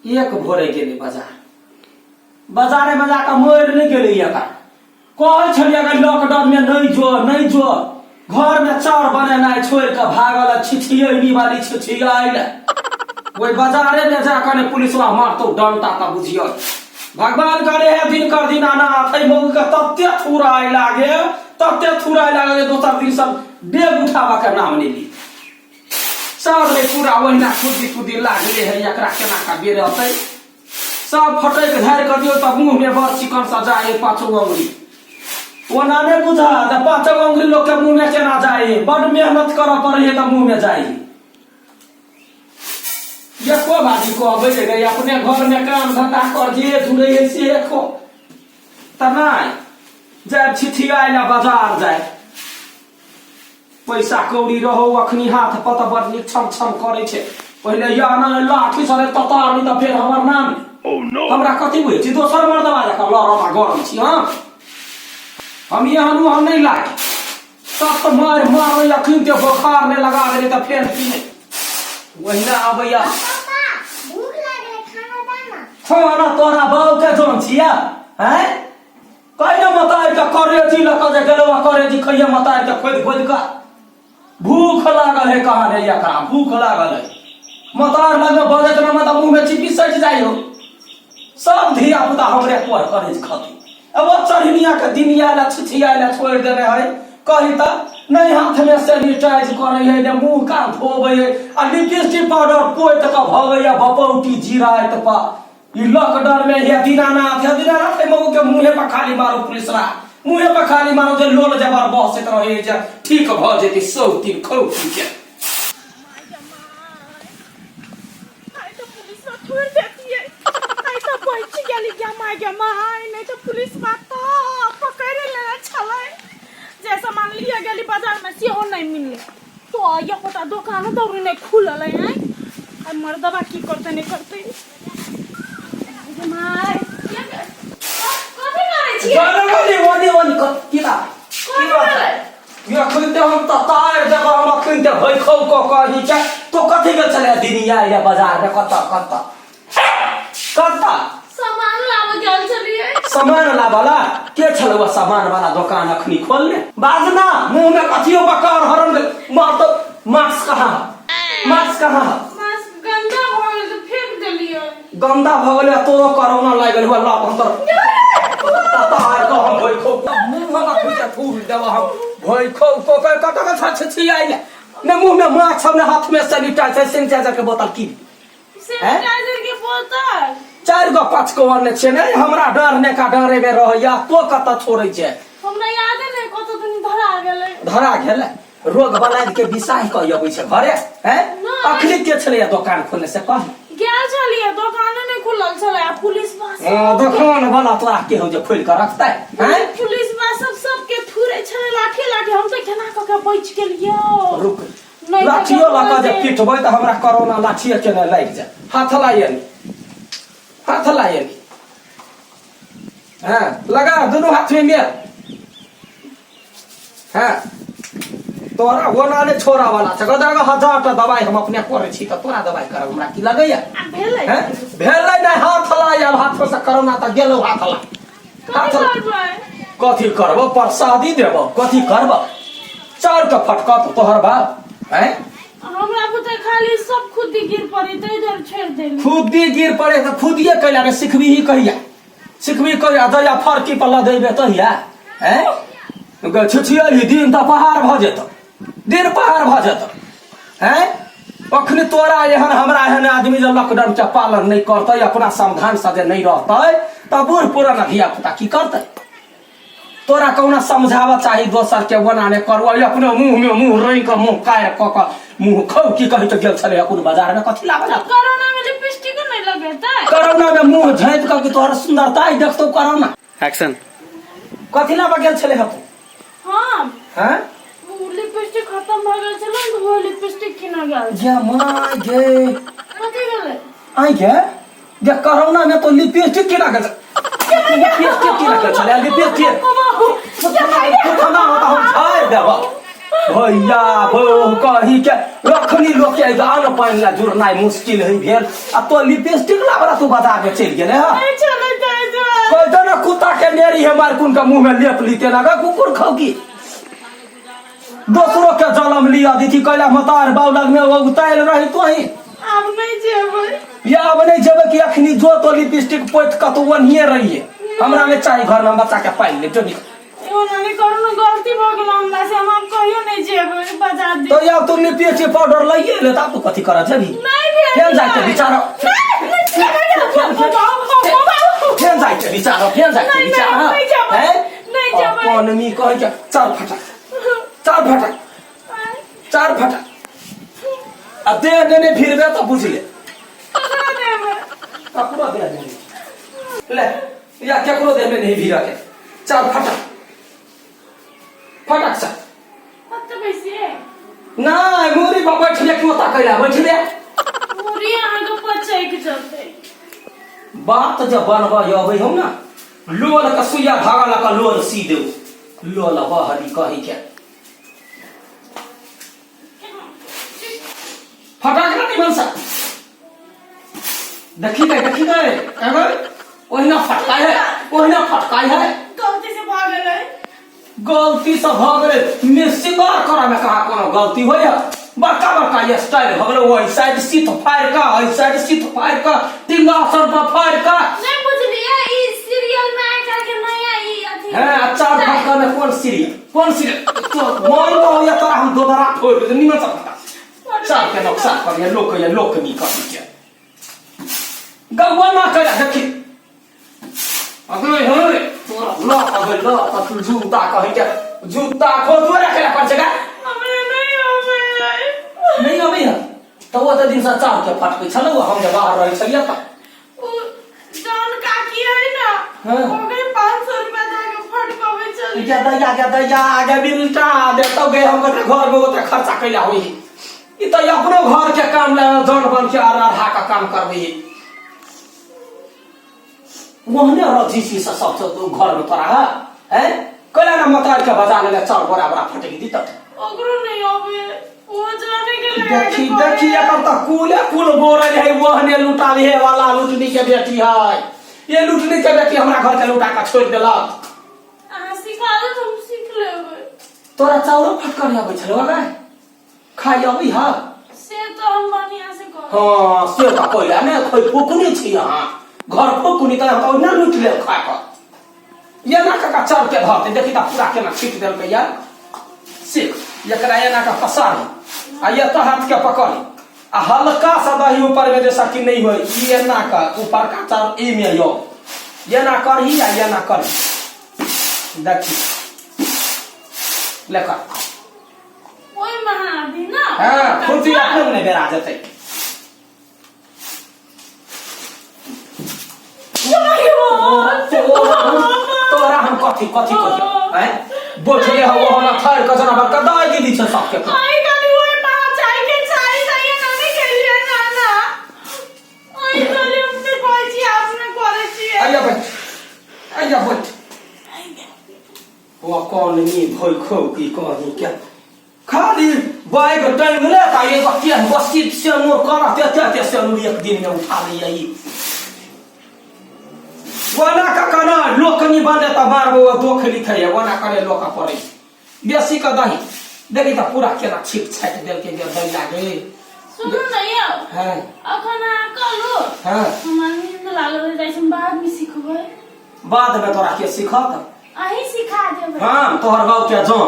एक भोरे गेलै बाजार बाजारे में जाकऽ मरि नहि गेलै एकर कहै छलियै अगर लॉकडाउन में नहीं जो नहीं जो घर में चाउर बनेनाइ छोड़ि कऽ भागल आ छिछियैनी वाली छिछियाइल ओहि बाजारे में जाकऽ ने पुलिसवा मारतौ डंटा तऽ बुझियो भगवान करे है दिन कर दिन आना है मौगी के तते थुराय लागे तते थुराय लागे जे दोसर दिन सब डेग उठाबऽ के नाम नहि ली सब ने पूरा ओहिना खुदी खुदी लागले है एकरा केना का बेरतै सब फटैक झाड़ि कऽ दियौ तऽ मुँहमे बड़ चिकन सँ जाइ पाँचो अंगुरी ओना नहि बुझा तऽ पाँचो अंगुरी लोकके मुँहमे केना जाइ बड मेहनत करऽ पड़ै है तऽ मुँहमे जाइ एको बाजी कहबै जे गई अपने घरमे काम धंधा कर जे जुड़ै है से खो तऽ नहि जायब छिछियाइ लए बाजार जाय पैसा कौड़ी रहो अखनी हाथ पर तऽ बड़ नीक छम छम करै छै पहिले या ना लाठी सरे ततार नहीं तऽ फेर हमर नाम oh, no. हमरा कथी बुझै छी दोसर मर्दवा जकाँ लड़ब आ गरम छी हँ हम एहन ओहन नहि लागी तब तऽ मारि मारबै अखन के बोखार नहि लगा देलै तऽ फेर की नहि ओहिना अबैया पापा भूख लागलै खाना दाना खाना तोरा बाउ के जान छिया हैं कहिना मतार के करेजी लऽ कऽ जे गेलौ आ करेजी खैया मतार के खोदि खोदि कऽ भूख लागल है कहाँ रे एकरा भूख लागल है मतार लग बजैत न तऽ मुँह में चिपी सटि जाइ हो सब धिया पुता हमरे पर करेज खती अब ओ चढ़निया के दिन आयल छिछिया आयल छोड़ि देने है कही तऽ नहि हाथ में सैनिटाइज करै है ने मुँह कान धोबै है आ लिपस्टिक पाउडर पोति कऽ भगैया बपौटी जीराइत पर ई लॉकडाउन में हे दीनानाथ हे दीनानाथ हे मगू के मुंहे पर खाली मारो पुलिस रा मुंहे पर खाली मारो जे लोल जबर बहसैत रहे जे ठीक भ जेती सौ तीन खौ पी के आइ तऽ पुलिस छोड़ि देतियै आइ तऽ बचि गेली गे माय गे माय नहि तऽ पुलिस तऽ पकड़ि लेने छलै जे सामान लिए गेली बाजारमे सेहो नहि मिललै तो एकोटा दोकानो दौरी नहि खुलल है आइ आइ मर्दबा की करतै नहि करतै गे माय कथी करै छियै ओनी ओनी ओनी की बात की बात भेलै? ये अखन ते हम ततार देब हम अखन ते भैखौ क कही छै तो कथी गेल छलै दिनिया या बाजार में कत कत कत सामान लाबऽ गेल छलियै सामान लाबला के छल वो सामान वाला दुकान अखनी खोलने बाजना मुंह में कथियो बकार हरन मार तो मास्क कहाँ है मास्क कहाँ है मास्क गंदा भऽ गेल तऽ फेंक देलियै गंदा भऽ गेलै तोरो कोरोना लागि गेल हुआ लाभ हम तोर ततार कह हम भोइ खो मुंह हम अखनी के थूर देब हम भोइ खो को कह कत कत छ छी आइल ने मुंह में मास्क सब ने हाथ में सैनिटाइजर सैनिटाइजर के बोतल की सैनिटाइजर के बोतल चारि गो पाँच गो आनने छियै ने हमरा डर ने का डरे में रहैया तो कतऽ छोड़ै छै हमरा यादे नहि कतऽ दिन धरा गेलै धरा गेलै रोग बलाद के बिसाहि कऽ अबै छै घरे हैं नहि। अखनी के छलैया दोकान खोलने से कह गेल छलियै दोकाने नहि खुलल छलै आ पुलिस बस दोकान वाला तोरा के हो जे खोलि कऽ रखतै हैं पुलिस बस सब सबके थुरै छलै लाठी लाठी हम तऽ केना कऽ के बचि गेलियै रुक नहि तऽ लाठियो लऽ कऽ जे जे- पिटबै तऽ हमरा कोरोना लाठिए के नहि लागि जाय हाथ लाइए हाथ लाइए हाँ लगा दुनू हाथ में मेल हाँ तोरा ओना ने छोड़ा वाला छै गदा हजार टा दवाई हम अपने करै छी तऽ तोरा दवाई करब हमरा की लगैया आ भेलै हैं भेलै नहि हाथ लाय आब हाथ से कोरोना तऽ गेलौ हाथ ला कथी करबै कथी करबो प्रसादी देबो कथी करबो चाउर के फटकत तोहर बाप हैं हमरा बुते खाली सब खुदी गिर पड़ी तै दुआरे छोड़ि देली खुदी गिर पड़े तऽ खुदिए कैला रे सिखबी ही कहिया सिखबी कहिया दहिया फरकी पर लदेबे तहिया हैं छिछियली दिन तऽ पहाड़ भऽ जेतौ दिन पहाड़ भऽ जेतौ हैं अखनी तोरा एहन हमरा एहन आदमी जे लॉकडाउन के पालन नहि करतै अपना सावधान से जे नहि रहतै तऽ बूढ़ पुराना धिया पुता की करतै तोरा कहुना समझाबऽ चाही दोसर के ओना नहि करू अपने मुँह में मुँह रंगि कऽ मुँह कारि कऽ कऽ मुँह खौ की कहै तऽ गेल छलै कोन बाजार में कथी लाबऽ तऽ कोरोना में लिपस्टिक नहि लगेतै कोरोना में मुँह झाँपि कऽ कि तोहर सुंदरता देखतौ कोरोना एक्शन कथी लाबऽ गेल छलै हँ तू हम हैं ओ लिपस्टिक खत्म भऽ गेल छलै ने तऽ ओ लिपस्टिक किनऽ गेल गे माय गे कथी भेलै आई गे गे कोरोना में तो लिपस्टिक किना गेल लिपस्टिक किना गेल छलै लिपस्टिक थुथना होता हम झाड़ि देबऽ भैया भौ कही के रखनी लोग के अन्न पानि ला जुड़नाइ मुश्किल है भेल आ तो लिपस्टिक ला बड़ा तू बाजार में चलि गेले हँ नहीं चले ताहि दुआरे कहते ना कुत्ता के नेरी है मार कुन के मुंह में लेप लीते ना कुकुर खौकी दोसरो के जलम लिया दीथी कैला मतार बाऊ लग में उतायल रही तो ही आब नहीं जेबै या अब नहीं जेबै कि अखनी जो तो लिपस्टिक पोत कऽ तो ओनहिए रहिए हमरा नहि चाही घर में बच्चा के पानि ले जो निकल। ओना नहि करू ने गलती भऽ गेल हमरा से हम आब कहियो नहि जेबै बाजार तो दिस या तू लिपस्टिक पाउडर लइए ले तब तू कथी करऽ जेबही नहीं भेल फेन जाइके विचार नहीं, नहीं, नहीं, नहीं, फेन जाइके विचार फेन जाइके नहीं, विचार नहीं, नहीं जेबै, हैं? नहीं जेबै। अपन मी कहै छै चार फटक चार फटक चार फटक आ दे देने फिरबे तऽ बुझ ले ककरा देबै? ककरो दे देने ले या केकरो देने नहीं भीड़ के चार फटक फटक से कत्ते पैसे? नहीं मुरी पर बैठले क्यों तकैला बैठले मुरी अहाँके पचैक जेतै। बात जब बनबऽ अबै हम ना लोल के सुइया धागा लऽ कऽ लोल सी देऊ लोल बहरी कही के फटाक ना निमन सा देखी गए देखी गए अगर ओहिना फटकाय है ओहिना फटकाय है गलती से भऽ गेलै। गलती से भऽ गेलै निश्चित करऽ में कहाँ कोनो गलती होइए बड़का बड़का ये स्टाइल भऽ गेलै ओहि साइड सीत फाड़ि कऽ एहि साइड सीत फाड़ि कऽ टिंगासन पर फाड़ि कऽ नहीं बुझलिए ई सीरियल में आइ काल्हि के नया ई अथी हैं चार फटका में कौन सीरियल कौन सीरियल तो मन में होइए तोरा हम दोबारा फोड़ देबै निमन से फटा चार के नक्शा करिए लोक ये लोक नी कथी के गौआ ना कर देखी अगले हे तोरा ल अगले ल त तू जूता कहै के जूता खोजो रखे ला पर जगह हमरा नहीं अबै नहीं अबै है तऽ ओते दिन से चार के फटकै छलौ हम जे बाहर रहै छलियै तऽ उ जौन काकी है ना हाँ। ओकरे 500 रुपया दऽ के फटकबै चली गे दैया गे दैया गे बिलटा देतौ गे हम गोटे घर में ओते खर्चा कैला होई ई तऽ अपनो घर के काम ले जन बन के अरहा के काम करबै ओहने रजी छी से सब तो घर में तोरा है हैं कैला ना मतार के बजा लेले चार बोरा बोरा फटकि दी तब ओकरो नहीं अबै ओ जाने के लगा के देखी कहै। देखी एकर तऽ कुले कुल बोरल है ओहने लुटा लिए वाला लुटनी के बेटी है ये लुटनी के बेटी हमरा घर के लुटा के छोड़ देलक अहाँ सिखा दे तऽ हम सीख लेबै तोरा चाउरो फटकर अबै छलौ गे खाइ अबै है से तो हम बढ़िया से कहब हाँ से तऽ कोइला ने खोइ फूकनी छी अहाँ घर फूकनी तऽ हम ओहिना लूटि लेब खा कऽ एना कऽ कऽ चाउर के धरतै देखी तऽ पूरा केना छीट देलकै यार सीख एकरा एना कऽ पसारी आ एतऽ हाथ के पकड़ी आ हल्का सा दही ऊपर में जैसा कि नहीं होय ई एना कऽ ऊपर का चाउर ई में यो एना करही आ एना करही देखी ले कर ओहि महादी ना हाँ खुर्ची अपने नहि बेरा जेतै तोरा हम कथी कथी कथी हैं बैठले हो हमरा थर के जना बड़का दाई दीदी छै सबके आई खाली ओहि महा चाय के चाय चाहिए नानी के लिए ना ना आई खाली हम से कहै छी अपने करै छी आइया बैठ आइया बैठ ओ कौन नी भोइ खो की कही क्या खाली बैग टांग ले ता एगो के बसी से मोर कर ते ते ते से एक दिन में उठा ले ई ओना का कना लोकनी बने त मारबो ओ दोख लिखै ओना करे लोक पड़े बेसी का दही देखी त पूरा केना छिट छाटि देलकै गे दैया गे सुनू ने यौ हाँ अखन अहाँ कहलू हाँ हमरा नींद लागल रहै जाइ छै हम बाद में सिखबै बाद में तोरा के सिखत अहीं सिखा देबै हाँ तोहर बाप के जो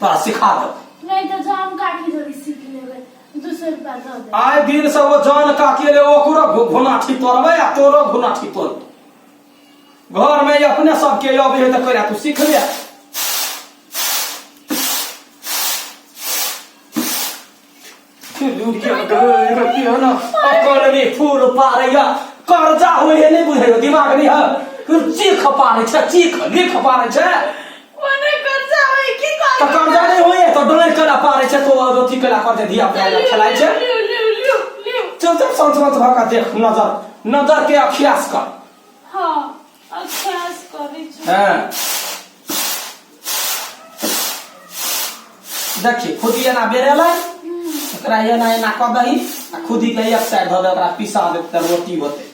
तोरा सिखा दे नहीं तो जाम काकी जोड़ी सीख लेबै 200 रुपया दऽ देबै आइ दिन से वो जान काकी ले ओकरो घुनाठी तोड़बै आ तोरो घुनाठी तोड़बै घर में अपने सबके अबै है तऽ कहिया तू सीख ले फूल पारैया कर्जा होइ है नहि बुझैयो दिमाग नहि है चीख पारै छै चीख लिख पारै छै ओने कर्जा होइ की तऽ कर्जा नहि होइ है तऽ डोनाइ केला पारै छै तो अथी केला करते धिया पुता खेलाइ छै लिउ लिउ लिउ लिउ चल चल सांझ सांझ भऽ कऽ देख नजर नजर के अभ्यास कर हाँ अभ्यास करै छी हाँ देखी खुदी एना बेरेलै, ओकरा एना एना कऽ दही आ खुदी के एक साइड धऽ दे, ओकरा पिसा दे तऽ रोटी होतै।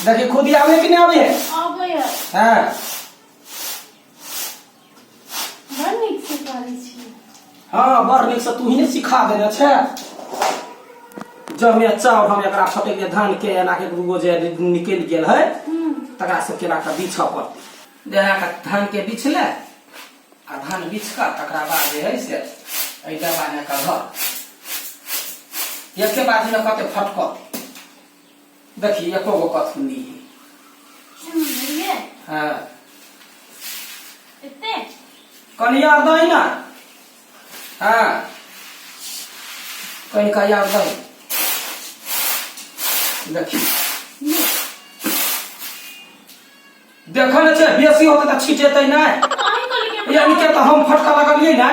देखी खुदी आबै कि नहि आबै है? आबै है। हाँ। बड़ नीक से करै छी। हाँ, बड़ नीक से तू ही ने सिखा देने छै। जब मे चाउर हम एकरा फटक के धान के एना के दूगो जे निकलि गेल है तकरा सब केना के बिछऽ पड़तै। जेना के धान के बिछले आ धान बिछ कऽ तकरा बाद जे है से एहि डब्बा मे के धर, एके बाजी मे कते फटकत देखी, एको गो कथू नहीं है। हाँ। एते कनि आर दही ना। हाँ, कनि का आर दही। देखी, देखै ने छै, बेसी होतै तऽ छिटेतै नहि। यानी के तऽ हम फटका लगलियै ने,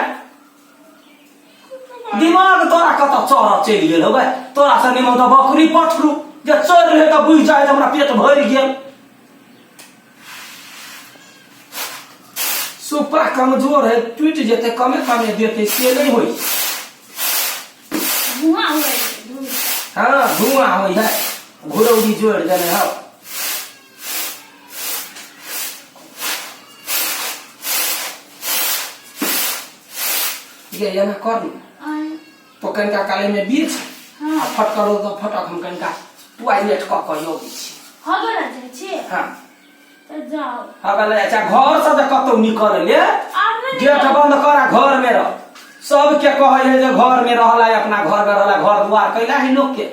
दिमाग तोरा कतऽ चढ़ चलि गेल होबै? तोरा से निमन तऽ बकरी पठरू जे चढ़ रहै तऽ बुझि जाइ जे हमरा पेट भरि गेल। सुपा कमजोर है, टूटि जेतै, कमे कमे देतै से नहि होइ। धुआं होइ। हाँ, धुआं होइ है, घुरौरी जोड़ि देने हौ। ये एना कर ने तो कनिका काले में बीछ आ फटकरो तऽ फटक, हम कनिका टॉयलेट कऽ कऽ अबै छी। हगल जाइ छी? हाँ। तऽ जाउ। हगल अच्छा, घर से तऽ कतौ निकल ले आब नहि। गेट बंद कर आ घर में रह। सबके कहै है जे घर में रहला, अपना घर में रहला, घर दुआर कैला है लोग के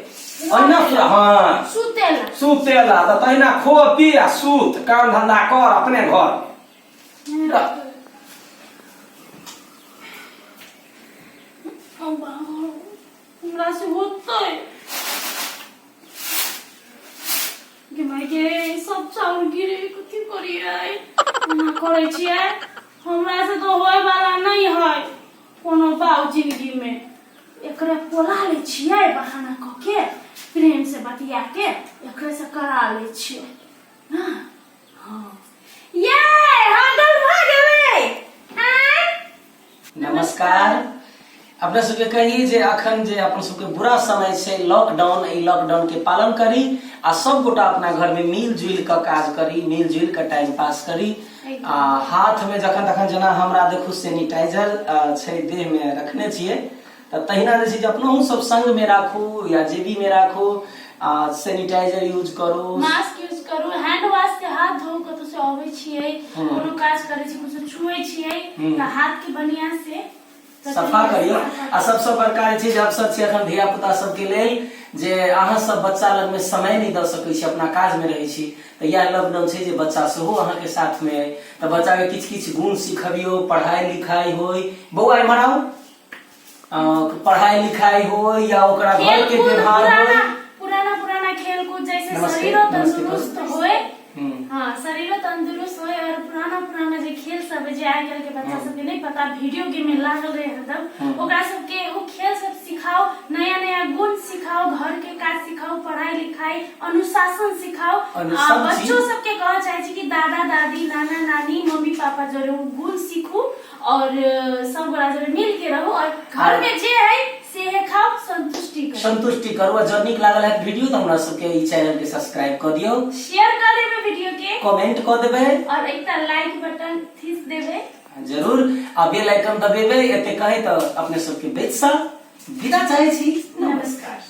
अहिना। हाँ। सुतेला। सुतेला तऽ तहिना खो पी आ सुत, काम धंधा कर अपने घर में रह। हमरा से होतै गे माय गे, सब चाउर गिरे। कथी करियै? एना करै छियै, हमरा से तऽ होय वाला नहीं है कोनो बाउ जिंदगी में। एकरे पोला लै छियै, बहाना कऽ के प्रेम से बतिया के एकरे से करा लै छियै ना। हाँ, ये हगल भऽ गेलै। आँय। नमस्कार। अपना सबके कही जे अखन जे अपन सबके बुरा समय छै लॉकडाउन, एहि लॉकडाउन के पालन करी आ सब गोटा अपना घर में मिल जुलि कऽ काज करी, मिल जुलि कऽ टाइम पास करी। आ हाथ में जखन तखन, जेना हमरा देखू सैनिटाइजर छै देह में रखने छियै, तऽ तहिना जे छै जे अपनहु सब संग में राखू या जेबी में राखू आ सैनिटाइजर यूज करू, मास्क यूज करू, हैंड वॉश से हाथ धो। कतौ से अबै छियै, कोनो काज करै छी, कुछो छुए छियै तऽ हाथ के बढ़िया से सफा करियौ। आ सबसँ बड़का जे छै जे अवसर छै एखन धिया पुता सबके लेल जे अहाँ सब बच्चा लगमे समय नहि दऽ सकै छी, अपना काजमे रहै छी, तऽ इएह लॉकडाउन छै जे बच्चा सेहो अहाँके साथमे अइ, तऽ बच्चाके किछु किछु गुण सिखबियौ। पढ़ाइ लिखाइ होइ, बौआ एम्हर आउ, पढ़ाइ लिखाइ होइ या ओकरा घर के खेलकूद, व्यवहार होइ। पुराना पुराना पुराना खेलकूद जैसे नमस्ते, शरीरो नमस्ते। तंदुरुस्त होए। हाँ, शरीरो तंदुरुस्त होए और पुराना पुराना जे खेल सब है जे आइ काल्हि के बच्चा सबके नहीं पता, वीडियो गेम में लागल रहे हरदम, ओकरा सबके ओ खेल सब सिखाओ, नया नया गुण सिखाओ, घर के काज सिखाओ, पढ़ाई लिखाई, अनुशासन सिखाओ। और आ सब चीज- बच्चो सबके कहऽ चाहे छी कि दादा दादी, नाना नानी, मम्मी पापा जरे ओ गुण सीखू और सब गोरा जरे मिल के रहू और घर में जे है से है खाओ, संतुष्टि करू। संतुष्टि करू। आ जँ नीक लागल है वीडियो तऽ हमरा सबके ई चैनल के सब्सक्राइब कऽ दियौ, शेयर कर देबै वीडियो के, कमेंट कऽ देबै और एकटा लाइक बटन थीस देबै जरूर आ बेल आइकन दबेबै। एते कहै तऽ अपने सबके बेचसँ विदा चाहै छी। नमस्कार।